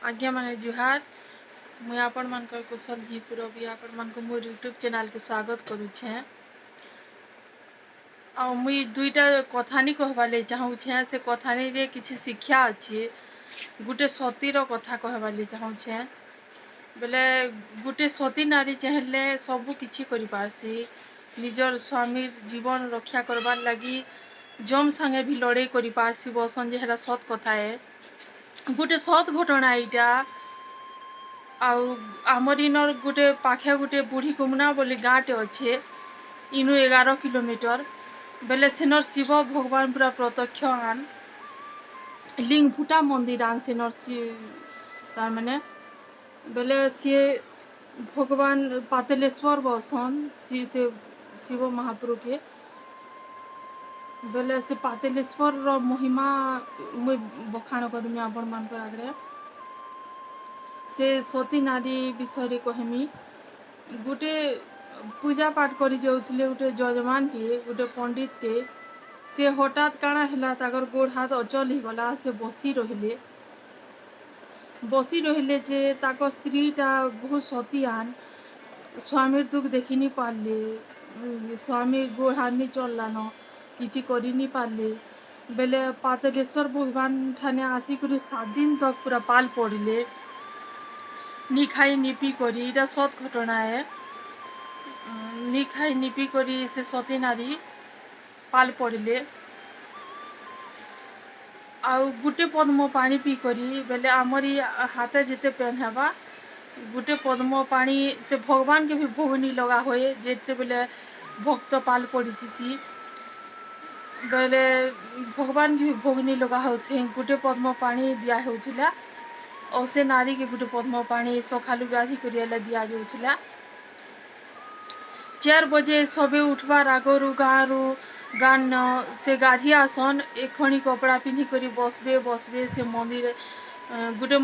ଆଜ୍ଞାମାନେ ଜୁହାର। ମୁଇଁ ଆପଣମାନଙ୍କର କୁଶଲ ଘିପୁର ବି ଆପଣମାନଙ୍କୁ ମୋର ୟୁଟ୍ୟୁବ୍ ଚ୍ୟାନେଲ୍କେ ସ୍ୱାଗତ କରୁଛେଁ। ଆଉ ମୁଇଁ ଦୁଇଟା କଥାନି କହବାର୍ ଲାଗି ଚାହୁଁଛେଁ। ସେ କଥାନିରେ କିଛି ଶିକ୍ଷା ଅଛି। ଗୁଟେ ସତୀର କଥା କହବାର୍ ଲାଗି ଚାହୁଁଛେଁ। ବେଲେ ଗୁଟେ ସତୀ ନାରୀ ଚାହିଁଲେ ସବୁ କିଛି କରିପାରସି। ନିଜର ସ୍ୱାମୀର ଜୀବନ ରକ୍ଷା କରବାର୍ ଲାଗି ଯମ୍ ସାଙ୍ଗେ ବି ଲଢ଼େଇ କରିପାରସି ବସନ୍ ଯେ, ହେଟା ସତ୍ କଥା ଏ। ଗୁଟେ ସତ୍ ଘଟଣା ଏଇଟା। ଆଉ ଆମର୍ ଇନର୍ ଗୁଟେ ପାଖେ ଗୁଟେ ବୁଢ଼ୀ କୁମନା ବୋଲି ଗାଁଟେ ଅଛେ, ଇନୁ 11 କିଲୋମିଟର। ବେଲେ ସେନର୍ ଶିବ ଭଗବାନ ପୁରା ପ୍ରତ୍ୟକ୍ଷ ଆନ୍, ଲିଙ୍ଗ ଫୁଟା ମନ୍ଦିର ଆନ୍ ସେନର୍। ତାର୍ ମାନେ ବେଲେ ସିଏ ଭଗବାନ ପାତେଲେଶ୍ୱର ବସନ୍ ସେ ଶିବ ମହାପ୍ରଭୁକେ। ବେଲେ ସେ ପାତେଲେଶ୍ୱରର ମହିମା ମୁଇଁ ବଖାଣ କରିମି ଆପଣମାନଙ୍କର ଆଗରେ। ସେ ସତୀ ନାରୀ ବିଷୟରେ କହେମି। ଗୁଟେ ପୂଜା ପାଠ କରି ଯାଉଥିଲେ ଗୁଟେ ଯଜମାନଟିଏ, ଗୁଟେ ପଣ୍ଡିତଟେ। ସେ ହଠାତ୍ କାଣା ହେଲା, ତାଙ୍କର ଗୋଡ଼ ହାତ ଅଚଲ ହେଇଗଲା। ସେ ବସି ରହିଲେ। ବସି ରହିଲେ ଯେ ତାଙ୍କ ସ୍ତ୍ରୀଟା ବହୁତ ସତୀଆନ୍, ସ୍ୱାମୀର ଦୁଃଖ ଦେଖି ନି ପାରିଲେ। ସ୍ୱାମୀ ଗୋଡ଼ ହାତ ନି ଚଲ୍ଲାନ, କିଛି କରି ନି ପାରିଲେ। ବେଲେ ପାତଲେଶ୍ୱର ଭଗବାନ ଠାନେ ଆସିକରି 7 ଦିନ ତକ୍ ପୁରା ପାଲ ପଡ଼ିଲେ, ନି ଖାଇ ନି ପିଇ କରି। ଏଇଟା ସତ୍ ଘଟଣା ଏ। ନି ଖାଇ ନି ପିଇ କରି ସେ ସତୀ ନାରୀ ପାଲ ପଡ଼ିଲେ ଆଉ ଗୁଟେ ପଦ୍ମ ପାଣି ପିଇ କରି। ବେଲେ ଆମରି ହାତେ ଯେତେ ପେନ୍ ହେବା, ଗୁଟେ ପଦ୍ମ ପାଣି ସେ ଭଗବାନକେ ବି ଭୋଗ ନି ଲଗା ହୁଏ। ଯେତେବେଲେ ଭକ୍ତ ପାଲ ପଡ଼ିଥିସି ବେଲେ ଭଗବାନକେ ବି ଭୋଗ ନି ଲଗା ହଉଥେ। ଗୁଟେ ପଦ୍ମ ପାଣି ଦିଆ ହେଉଥିଲା ଆଉ ସେ ନାରୀକେ ଗୁଟେ ପଦ୍ମ ପାଣି ସକାଳୁ ଗାଧି କରି ହେଲେ ଦିଆଯାଉଥିଲା। 4 ବଜେ ସବେ ଉଠବାର୍ ଆଗରୁ ଗାଁରୁ ଗାଁନ ସେ ଗାଧି ଆସନ୍। ଏଖଣି କପଡ଼ା ପିନ୍ଧିକରି ବସବେ ବସବେ ସେ ମନ୍ଦିର। ଗୁଟେ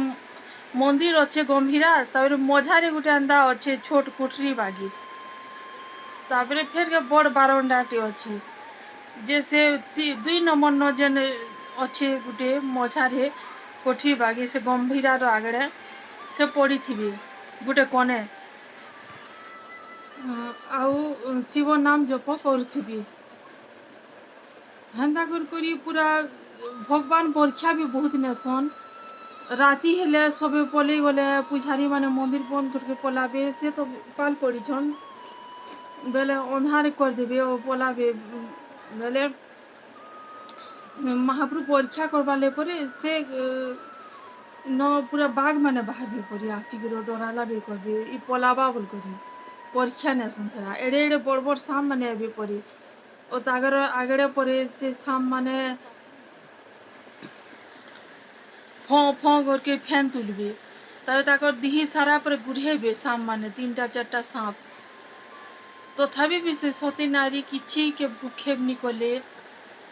ମନ୍ଦିର ଅଛେ ଗମ୍ଭୀରା, ତାପରେ ମଝାରେ ଗୁଟେ ଏନ୍ତା ଅଛେ ଛୋଟ କୋଠରୀ ବାଗିର, ତାପରେ ଫେର୍ ବଡ଼ ବାରଣ୍ଡାଟେ ଅଛି ଯେ ସେ ଦୁଇ ନମ୍ବର ନ ଯେନ୍ ଅଛେ ଗୁଟେ ମଝାରେ କୋଠି ବାଗି, ସେ ଗମ୍ଭୀରାର ଆଗରେ ସେ ପଡ଼ିଥିବେ ଗୁଟେ କନେ ଆଉ ଶିବ ନାମ ଜପ କରୁଥିବେ। ହେନ୍ତା କରି କରି ପୁରା ଭଗବାନ ପରୀକ୍ଷା ବି ବହୁତ ନେସନ୍। ରାତି ହେଲେ ସବେ ପଲେଇ ଗଲେ ପୂଜାରୀ ମାନେ ମନ୍ଦିର ବନ୍ଦ କରିକି ପଲାବେ। ସେ ତ ପାଲ ପଡ଼ିଛନ୍ ବେଲେ ଅନ୍ଧାର କରିଦେବେ ଆଉ ପଲାବେ। ବେଲେ ମହାପ୍ରଭୁ ପରୀକ୍ଷା କରବାର୍ ଲାଗି ପରେ ସେ ନ ପୁରା ବାଘ ମାନେ ବାହାରିବେ ପରି, ଆସିକରି ଡରାଲା ବି କରିବେ, ଇ ପଲାବା ବୋଲି କରି ପରୀକ୍ଷା ନେସନ୍। ସେଟା ଏଡ଼େ ଏଡ଼େ ବଡ଼ ବଡ଼ ସାପ ମାନେ ଆଇବେ ପରି ଓ ତାଙ୍କର ଆଗରେ ପରେ ସେ ସାପ ମାନେ ଫଁ ଫଁ କରିକି ଫେନ୍ ତୁଲବେ। ତାପରେ ତାଙ୍କର ଦିହି ସାରା ପରେ ଗୁରେଇବେ ସାପ ମାନେ, ତିନିଟା ଚାରିଟା ସାପ। ତଥାପି ବି ସେ ସତୀ ନାରୀ କିଛି କେ ଭୃକ୍ଷେପ ନି କଲେ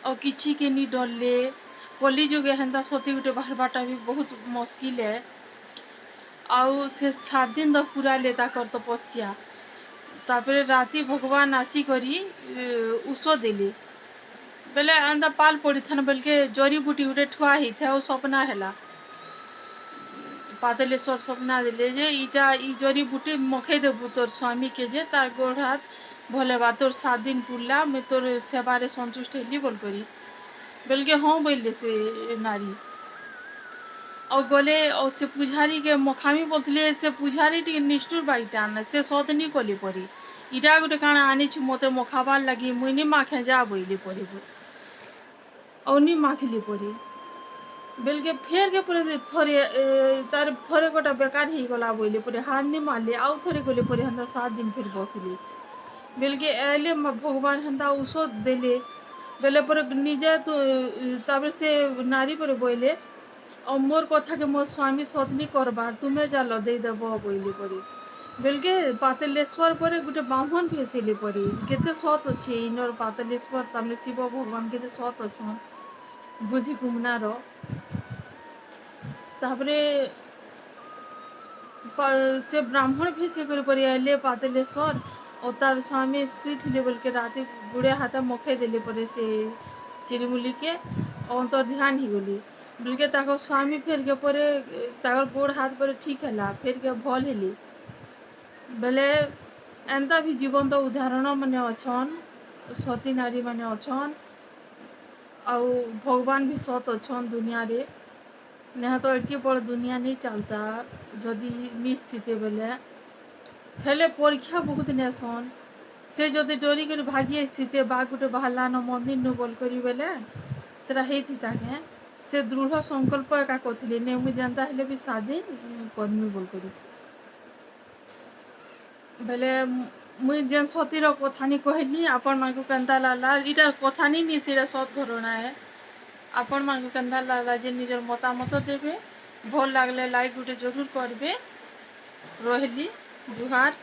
ଆଉ କିଛି କେ ନି ଡରଲେ। କଲି ଯୁଗେ ହେନ୍ତା ସତୀ ଗୁଟେ ବାହାରବାଟା ବି ବହୁତ ମୁସ୍କିଲ ଏ। ଆଉ ସେ 7 ଦିନ ତକ୍ ପୁରାଲେ ତାକର ତପସ୍ୟା। ତାପରେ ରାତି ଭଗବାନ ଆସିକରି ଉଷ ଦେଲେ। ବେଲେ ଏନ୍ତା ପାଲ ପଡ଼ିଥାନ୍ ବେଲକେ ଜରିବୁଟି ଗୁଟେ ଥୁଆ ହେଇଥାଏ ଆଉ ସପନା ହେଲା। ପାତଲେଶ୍ୱର ସପନା ଦେଲେ ଯେ ଇଟା ଇ ଜରିବୁଟି ମଖେଇ ଦେବୁ ତୋର ସ୍ୱାମୀକେ ଯେ ତାର ଗୋଡ଼ ହାତ ଭଲ ହେବା। ତୋର 7 ଦିନ ପୁରଲା, ମୁଇଁ ତୋର ସେବାରେ ସନ୍ତୁଷ୍ଟ ହେଲି ବୋଲ କରି। ବେଲକେ ହଁ ବୋଇଲେ ସେ ନାରୀ ଆଉ ଗଲେ ଆଉ ସେ ପୂଜାରୀକେ ମଖାମି ବୋଲୁଥିଲେ। ସେ ପୂଜାରୀ ଟିକେ ନିଷ୍ଠୁର ବାଇଟା, ସେ ସତ୍ ନି କଲେ ପରି। ଇଟା ଗୁଟେ କାଣା ଆନିଛୁ ମତେ ମଖାବାର୍ ଲାଗି, ମୁଇଁ ନି ମାଖେ, ଯା ବୋଇଲେ ପରି। ଆଉ ନି ମାଖିଲି ପରି। ବେଲକେ ଫେର୍ କେ ପରେ ଥରେ ତାର ଥରେ ଗୋଟା ବେକାର ହେଇଗଲା ବୋଇଲେ ପରେ ହାର ନି ମାରଲେ। ଆଉ ଥରେ ଗଲେ ପରେ ହେନ୍ତା 7 ଦିନ ଫେର୍ ବସିଲେ। ବେଲକେ ଆଇଲେ ଭଗବାନ, ହେନ୍ତା ଔଷଧ ଦେଲେ। ବେଲେ ପରେ ନିଜେ ତାପରେ ସେ ନାରୀ ପରେ ବୋଇଲେ, ଆଉ ମୋର୍ କଥାକେ ମୋର୍ ସ୍ୱାମୀ ସତ୍ ନି କରବାର୍, ତୁମେ ଚାଲ ଦେଇଦେବ ବୋଇଲେ ପରି। ବେଲକେ ପାତଲେଶ୍ୱର ପରେ ଗୁଟେ ବ୍ରାହ୍ମଣ ଭେସିଲେ ପରି। କେତେ ସତ୍ ଅଛେ ଇନର୍ ପାତଲେଶ୍ୱର, ତାମାନେ ଶିବ ଭଗବାନ କେତେ ସତ୍ ଅଛନ୍ ବୁଦ୍ଧି କୁମନାର। ତାପରେ ସେ ବ୍ରାହ୍ମଣ ଭେସି କରି ପରି ଆଇଲେ ପାତଲେଶ୍ୱର ଆଉ ତାର ସ୍ୱାମୀ ଶୁଇଥିଲେ ବୋଲକେ ରାତି ଗୁଡ଼େ ହାତେ ମଖେଇ ଦେଲେ ପରେ ସେ ଚିରିମୁଲିକେ ଆଉ ଅନ୍ତର୍ଧ୍ୟାନ ହେଇଗଲେ। ବେଲ୍କେ ତାଙ୍କର୍ ସ୍ୱାମୀ ଫେର୍ ପରେ ତାଙ୍କର୍ ଗୋଡ଼୍ ହାତ୍ ପରେ ଠିକ୍ ହେଲା, ଫେର୍ କେ ଭଲ୍ ହେଲେ। ବେଲେ ଏନ୍ତା ବି ଜୀବନ୍ତ ଉଦାହରଣ ମାନେ ଅଛନ୍, ସତୀ ନାରୀମାନେ ଅଛନ୍, ଆଉ ଭଗବାନ୍ ବି ସତ୍ ଅଛନ୍ ଦୁନିଆରେ। ନେହା ତ ଏତ୍କି ବଡ଼୍ ଦୁନିଆ ନେଇ ଚାଲ୍ତା ଯଦି ମିଛ୍ ଥିତେ ବେଲେ। ହେଲେ ପରୀକ୍ଷା ବହୁତ୍ ନେସନ୍। ସେ ଯଦି ଡରିକରି ଭାଗି ଆସିଥିତେ, ବାଘ୍ ଗୁଟେ ବାହାରିଲାନ ମନ୍ଦିର୍ନୁ ବୋଲିକରି ବେଲେ ସେଟା ହେଇଥିତା କେଁ? ସେ ଦୃଢ଼ ସଂକଳ୍ପ ଏକା କରିଥିଲେ, ନାଇଁ, ମୁଇଁ ଯେନ୍ତା ହେଲେ ବି 7 ଦିନ୍ କର୍ମି ବୋଲିକରି। ବେଲେ ମୁଇଁ ଯେନ୍ ସତୀର କଥାନି କହିଲି, ଆପଣମାନଙ୍କୁ କେନ୍ତା ଲାଗ୍ଲା? ଇଟା କଥାନି ନି, ସେଇଟା ସତ୍ ଘଟଣା ଏ। ଆପଣମାନଙ୍କୁ କେନ୍ତା ଲାଗ୍ଲା ଯେ ନିଜର ମତାମତ ଦେବେ। ଭଲ୍ ଲାଗଲେ ଲାଇକ୍ ଗୁଟେ ଜରୁର କରିବେ। ରହିଲି, ଜୁହାର।